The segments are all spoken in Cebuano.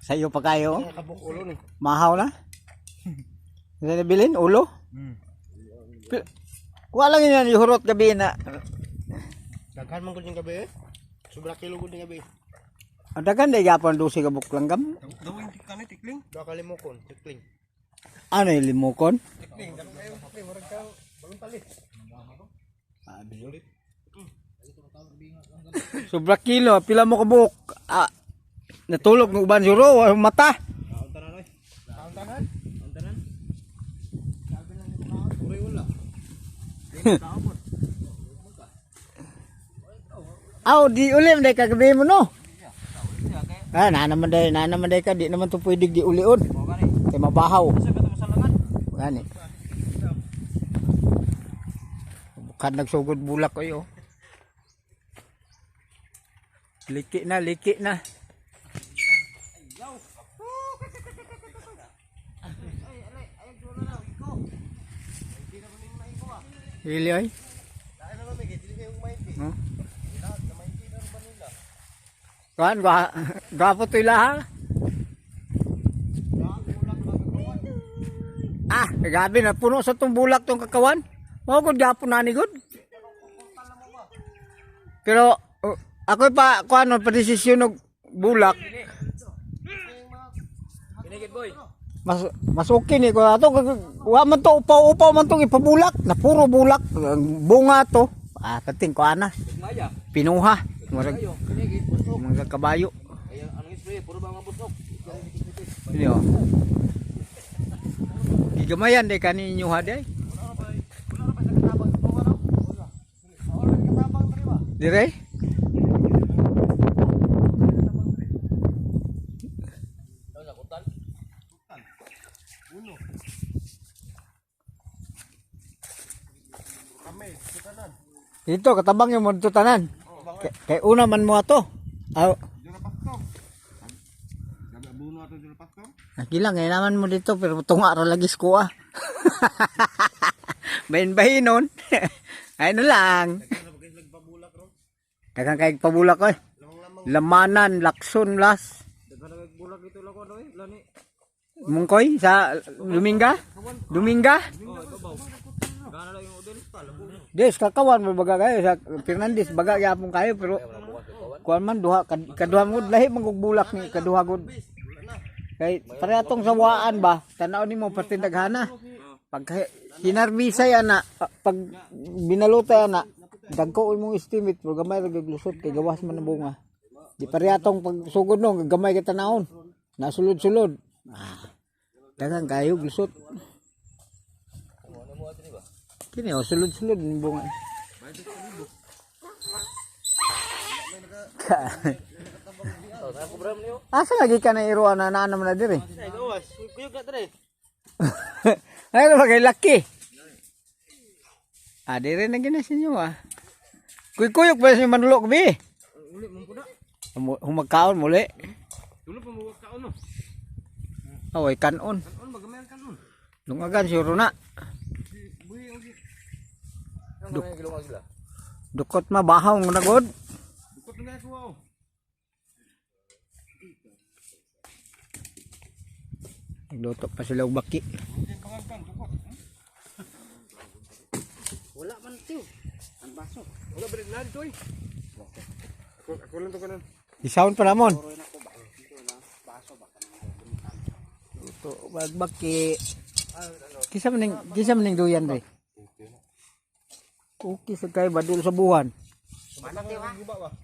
Sa iyo pa kayo. Kabuk ulo ni. Mahaw na. Sa nabilin ulo. Kuha lang yun ihurot gabi na. Daghan man gud ning gabi eh. Sobra kilo gud ning gabi. Ang dagan day gapon 12 ka buok langgam. Dawin kanay tikling. Duha ka limokon, tikling. Ano yung limukon? Tikling, dako kayo, pre, murag ka balon tali. Ah, sobra kilo, pila mo kabuok. Ah, natulog ng uban suro, wa mata. Kaon tanan oy. Kaon tanan? Kaon tanan. Sabi lang ni mga uri wala. Aw, di ulim day kagabi mo no. Ah, na naman day ka, di naman to pwede di ulion. Kay mabahaw. Gani. Bukad nagsugod bulak ko yo. Liki na, liki na. Really ay? Huh? Kuan, gwapo to ilaha. Ah, gabi na puno sa tong bulak tong kakawan. Mao gud gapon nani gud. Pero ako pa kuan pa desisyon og bulak. Mas mas okay ni ko ato wa man to upaw-upaw man tong ipabulak na puro bulak ang bunga to. Ah, kating ko ana. Pinuha. Murag mga kabayo. Ini oh. Gigamayan day kaninyo ha day. Dire? Dito katabang yung mo tanan. Kay una man mo ato. Aw, nakilang ngayon naman mo dito pero tunga ra lagi ko ah. Bahin-bahin nun. Ay na lang. Daghang kay pabulak oy. Lamanan, Lakson, las. Mungkoy sa Luminga? Luminga? Des kakawan mo baga kayo sa Fernandez baga gyapon kayo pero kuan man duha kaduha mo lahi man kog bulak ni kaduha gud. Kay pareha tong sawaan ba tanaw nimo perti daghana. Pag hinarbisay ana pag binalutay ana dagko imong estimate pero gamay ra gyud lusot kay gawas man ang bunga. Di pareha tong pagsugod no gamay kay tanawon. Nasulod-sulod. Ah, daghan kayo lusot. Kini oh sulod-sulod ang bunga. Asa lagi ka na iruan na naanam na diri? Ay, gawas. Kuyog na tre. Ay, ano ba kay laki? Ah, dire na ginas ninyo ah. Kuy-kuyok ba siya manulok bi? Uli mo pud. Humagkaon muli. Tulo pa mo kaon no. Away kanon. Kaon ba gamay ang kanon? Lungagan siguro na. Buhi ang gi. Dukot mabahaw ng nagod. Dukot na ko aw. Nagluto pa sila og baki. Wala man tiyo. Ang baso. Wala ba rin na toy? Ako lang to kanon. Isaon pa namon. Luto bag baki. Kisa man ning duyan re. Okay sa kay badul sa buwan.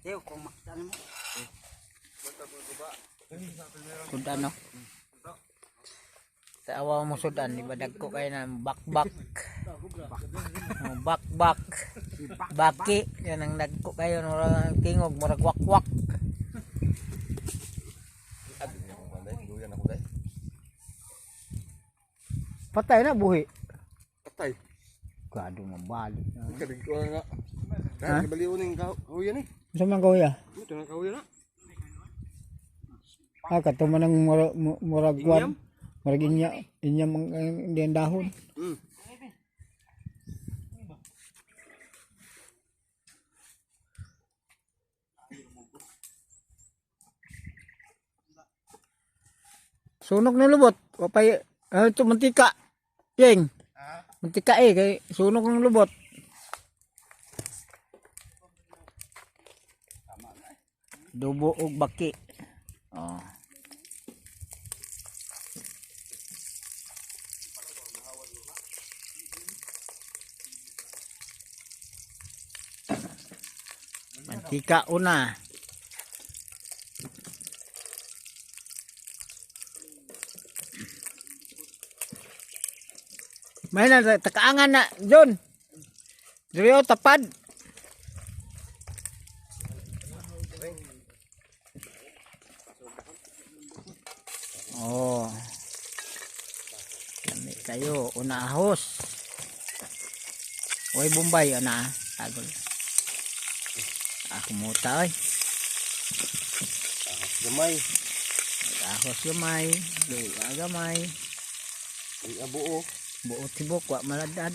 Tiyo kung makita mo. Sudan no. Sa awa mo sudan, di ba dagko kayo na bakbak. Oh, bakbak. Baki, yan ang dagko kayo murag ang tingog, murag wakwak. Patay na buhi. Patay. Gado mabalik. Kadig ko nga. Kaya baliw ning kahuyan eh. Unsa man kahuya? Ito na kahuyan na. Ah, kato man ang murag kwan. Murag inya, inya mang ang ang dahon. Sunog na lubot. O pa ito mantika. Yeng. Mantika eh kay sunog ng lubot. Dubo og baki. Oh. Mantika una. May na takaangan na, John. Drio tapad. Oh. Lami kayo, una ahos. Oy Bombay una tagol. Ako muta oy. Gamay. Ahos gamay, luya gamay. Ay abuo. Buot tibok wa maladad.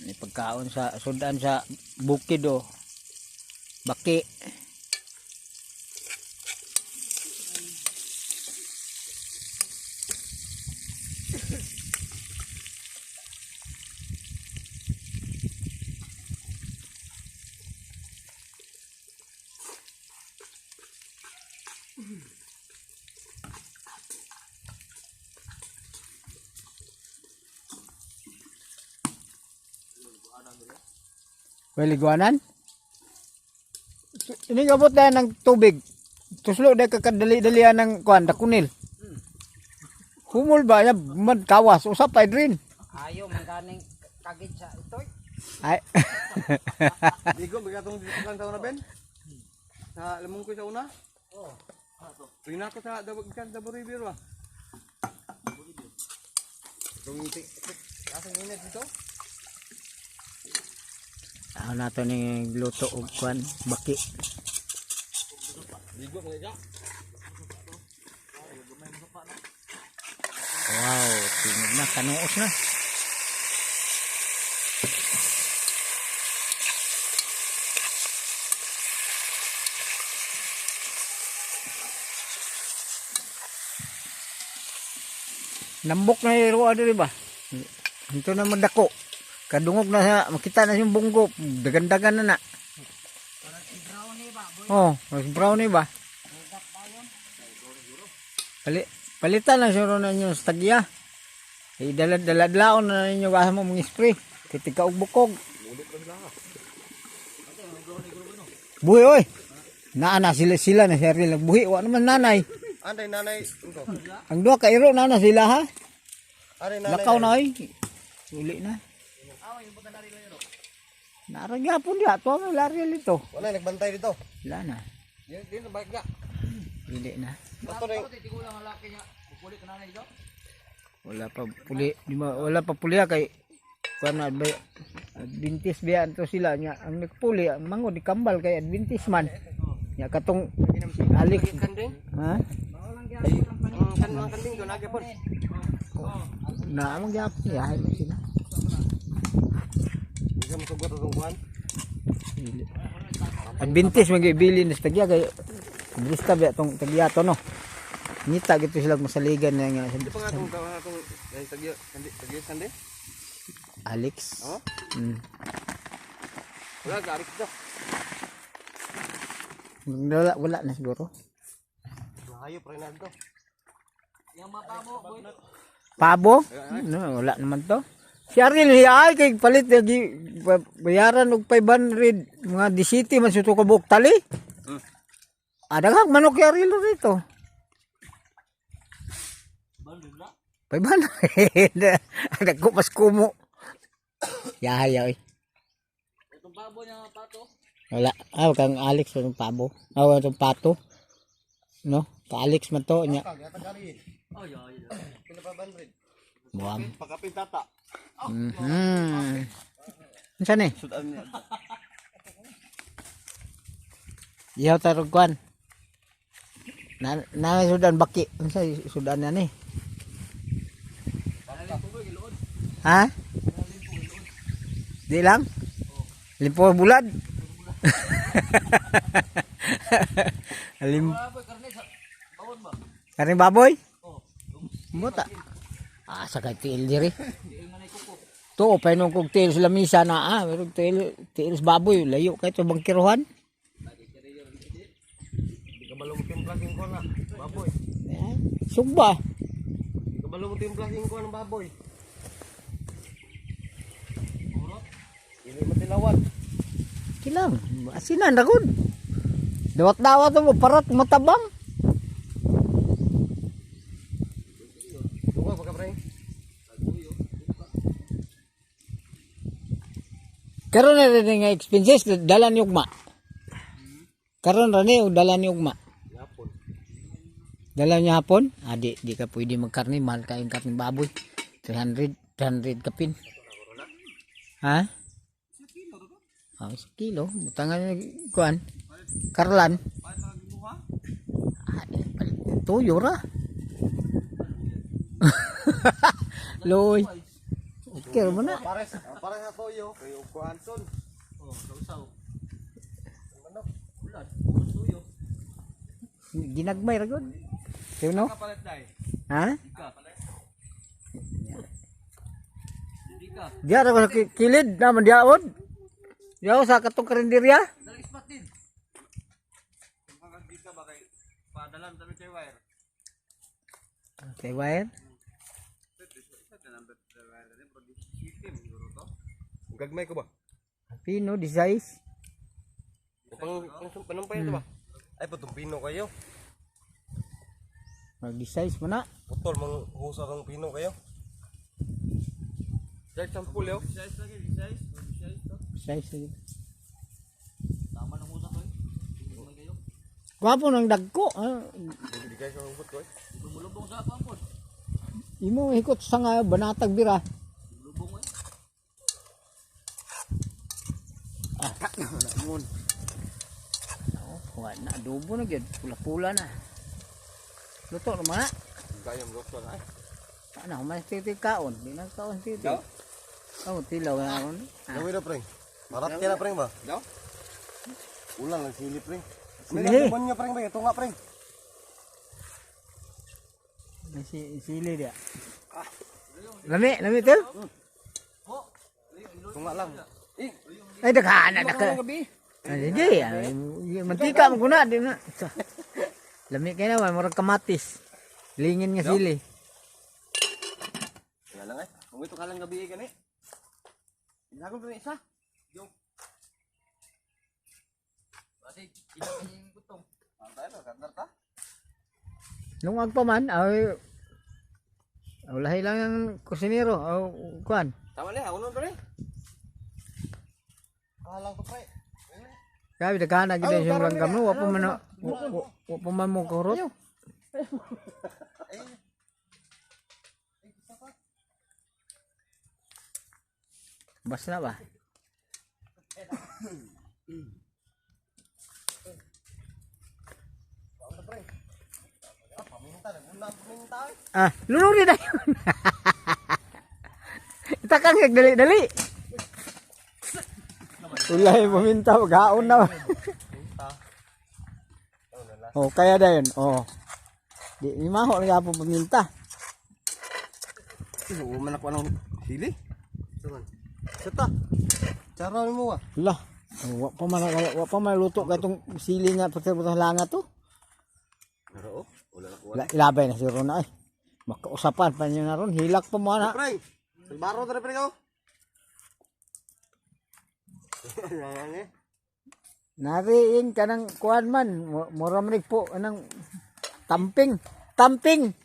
Ni pagkaon sa sudan sa bukid oh. Baki. Well, iguanan. Ini gabot na ng tubig. Tuslo dahil kakadali-dalian ng kuan, dakunil. Humol ba? Ya, man, kawas. Usap pa, rin. Ayo man ganing kagid sa itoy. Ay. Digo bagatong dito kan sa una Ben. Sa lamong ko sa una. Oo. Tingnan ko sa dabag kan sa River ba. Itong kasang init dito. Ako na to ni luto og kuan, baki. Digo mga ka. Wow, tingog na, kanuos na. Nambok na yung ruwa diri ba? Ito na madako. Kadungog na sa, makita na yung bunggo. Dagandagan na na. Oh, mas brownie ba? Palitan na siguro na inyo sa tagya. Eh, dala-dala na ninyo gasa mo mga spray. Titig ka og bukog. Buhi oy. Naa na sila sila na si Ariel buhi wa naman nanay. Anday nanay ito. Ang duha ka iro na na sila ha. Anday nanay. Lakaw na oy. Uli na. Nara gyapon diha to ang Ariel ito. Wala nagbantay dito. Wala na. Dito dito bike ka. Dili na. Ato rin. Wala pa puli, di ma, wala pa puli kay kuan na ba Adventist biya to sila nya ang nagpuli ang mango di kambal kay Adventist man. Nya katong Alex Kanding. ha Ang kan mga kanding do nagyapon. na among gyapon ya hay sila. Hindi ka masugot atong kuan. Dili. Adventist man gyud bilin sa tagya kay Adventista biya tong tagya to no. Ngita gito sila masaligan na nga Di pa nga atong atong ay tagyo kandi tagyo sande. Alex. Oh? Wala garik dito. Wala, wala na siguro. Hayop rin na dito. Pabo? No, wala naman to. Si Ariel, ay kay palit lagi bayaran og 500 mga DCT man sa ka buok tali. Adaghang manok kay Ariel rito. 500. Dagko mas kumo. Yaya oy. Itong pabo niya pato. Wala. Ah, kang Alex itong pabo. Ah, itong pato. No? Ka Alex man to nya. Oh, yo yo. Pila pa 500. Buwam. Pakapin tata. Unsa ni? Sudan niya. Ihaw tarog kwan. Na na sudan baki. Unsa sudan na ni? Ha? Di lang? Limpo bulad. Lim Baboy karne sa bawon ba? Karne baboy? Oh. Buta. Ah, sa kay tiil diri. Tiil man ay kuko. To, painom kog tiil sa lamisa na ah, pero tiil tiil sa baboy layo kay to bangkiruhan. Di ka balong timpla singko na. Baboy. Eh, sugba. Di ka balong timpla singko ng baboy. Dili matilawan. Kilang, asinan ra gud. Dawat-dawat mo parat matabang. Duga pa ka pre. Karon na rin nga expenses dala ni ugma. Karon ra ni og dala ni ugma. Yapon. Dala niya hapon? Ah, di ka pwede magkarne. Mahal kayong karne baboy. 300, 300 kapin. Ha? Ah, sa kilo. Butangan niya, kuan. Karlan. Ah, di, palit. Tuyo ra. Loy. Okay ra mo na. Pares, pares sa toyo. Kayo ko Anson. Oh, sausaw. Manok. Ulad, tuyo. Ginagmay ra gud. Sino? Kapalit dai. Ha? Ika. Hindi ka. Diya ra ko sa kilid naman diaon. Diya sa katong karinderya. Dali spot din. Dito ba kay padalan tabi kay wire. Okay, wire. Gagmay ko ba? Pino, di size. Pang pang pa ito ba? Ay patong pino kayo. Mag di size mo na. Putol mang husa kang pino kayo. Jack sampul yo. Size. Sige. Tama nang usa ko eh. Hindi man kayo. Gwapo ng dagko. Ah, Hindi kayo sa hugot ko. Eh. Lumulubong sa pampon. imo hikot sa nga banatag bira. Lumulubong eh. Oh, kuha na adobo na gyud. Pula-pula na. Luto na mga. Gayam luto na ay. Ano, man titi kaon. Di na kaon titi. Daw? Oh, tilaw na kaon. Ah, Gawin na pre. Marat ka na pre ba? Daw. Ulang lang sili pre. Sili. May nga pre ba? Ito nga pre. May sili dia. Lami, lami til. Ito nga lang. Eh, Ay daghan na daghan. Ah, sige, ay, mantika mo kuna di na. Lami kay naman murag kamatis. Lingin nga sili. Wala lang eh. Kung ito ka lang gabi eh, gani. Inagol ko na isa. Kasi ilang yung gutong. Antay na, kandar ta. Lungag pa man, ay lahi lang ang kusinero, aw kuan. Tama na, ako nun pre. Kahalang ko pre. Grabe daghan na gyud yung langgam no, wa pa man wa pa man mo kurot. Bas na ba? Ah, lunuri na yun. Itakang dali dali. Ulay paminta maghaon na. Oh, kaya dayon. Oh. Di ni maho na po paminta. Oo, man ako anong sili. Sata. Charo mo ah. Lah, wa pa man luto katong sili nga pati butang langa to. Pero oh, wala na ko. La, ilabay na si Rona ay. Makausapan pa niyo na ron, hilak pa mo na. Pre, salbaro tara pre ko. Ano eh? Nariin ka ng kuan man, mura man po anang tamping, tamping.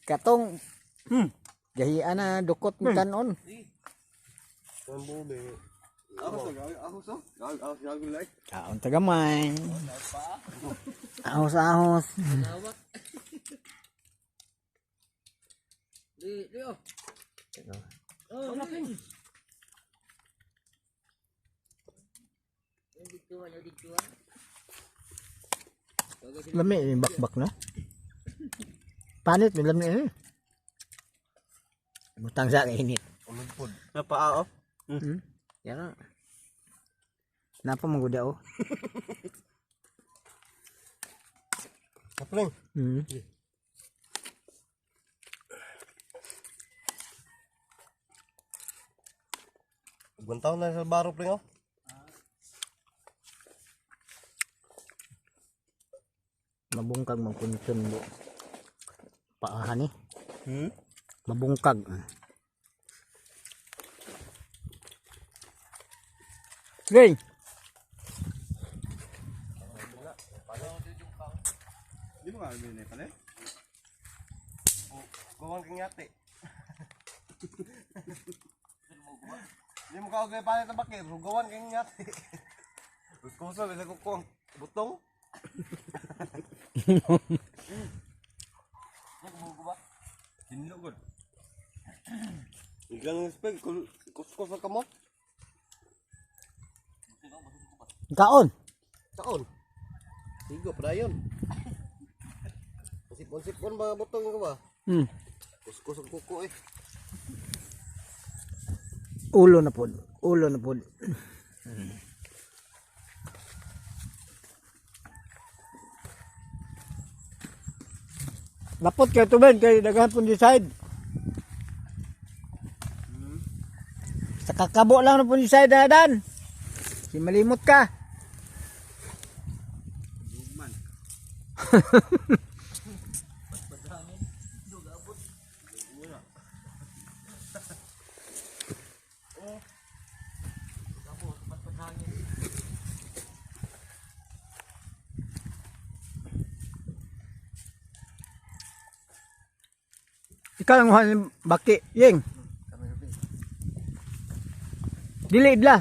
Katong gahian na dukot ni kanon. Ang bube. Ako so, ako so. Ako so, ako like. Kaon tagamay. Ahos ahos. Tawak. Di, di oh. Oh, napin. Lami yung bakbak na. Panit may lami eh. Butang sa init. Umugpod. Napaa oh. Yan. Napa mo gud oh. Kapling. Guntaw na sa baro pling oh. Mabungkag magkuntun mo. Paahan eh. Mabungkag. Gay. Di mo ka binili pala? Gawang kang yate. Di mo ka okay palit ang bakit, gawan kang yate. Gusto bisa ko kong butong. Kinlo gud. Igang spek kuskus sa kamot. Kaon. Taon. Sigo padayon. Sipon-sipon ba butong ko ba? Kuskus ang kuko eh. Ulo na pod. Ulo na pod. Lapot kay tuben kay daghan pun decide. Sa kakabo lang na pun decide na dan. Si malimot ka. Ikaw ang huwan baki, yeng. Dili idla.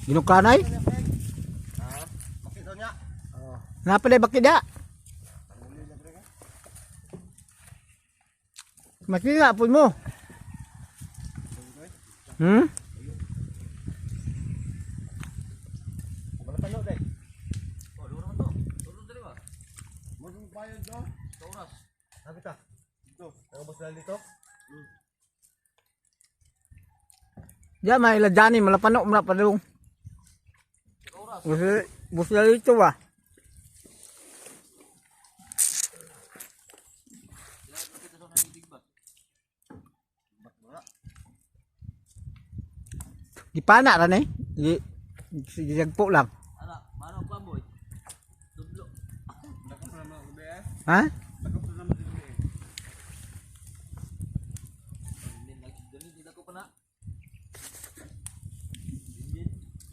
Ginukanay? Bakit daw niya? Napa baki da? Makinga po mo. Wala pa no dai. Oh, luro man to. Luro dali ba? Mo bayad do. Sa oras. Sabi ta. Dito. Ang boss dito. Diya may ladani malapano mala padung. Sa oras. Bus bus dito ba? Kita sa nangibig ba? Gipana ra ni. Gi gigagpo lang. Ana, mano pa boy. Tudlo. Ha? Din lagi dali dili ko pa na. Din.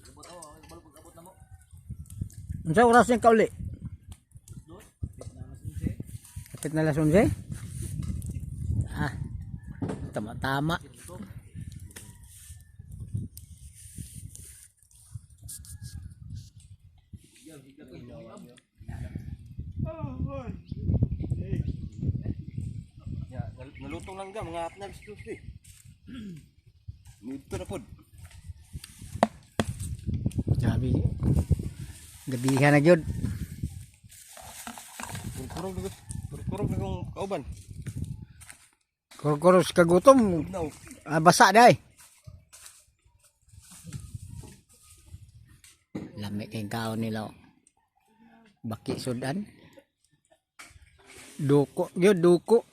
Abot ako, ang balo pag abot na mo. Unsa oras ni kauli? Dos. Na mas unse. Kapit na las 11. Ah. Tama tama. Ito. Ya, nalutong lang ga mga hapnag eh. Nito na pod. Grabe. Gabihan na gyud. Kurog na kurog na kong kauban. Kurkuros kagutom. No. Ah, basa day. Lami kay kaon nila. Oh. Baki sudan. Duko gyud duko.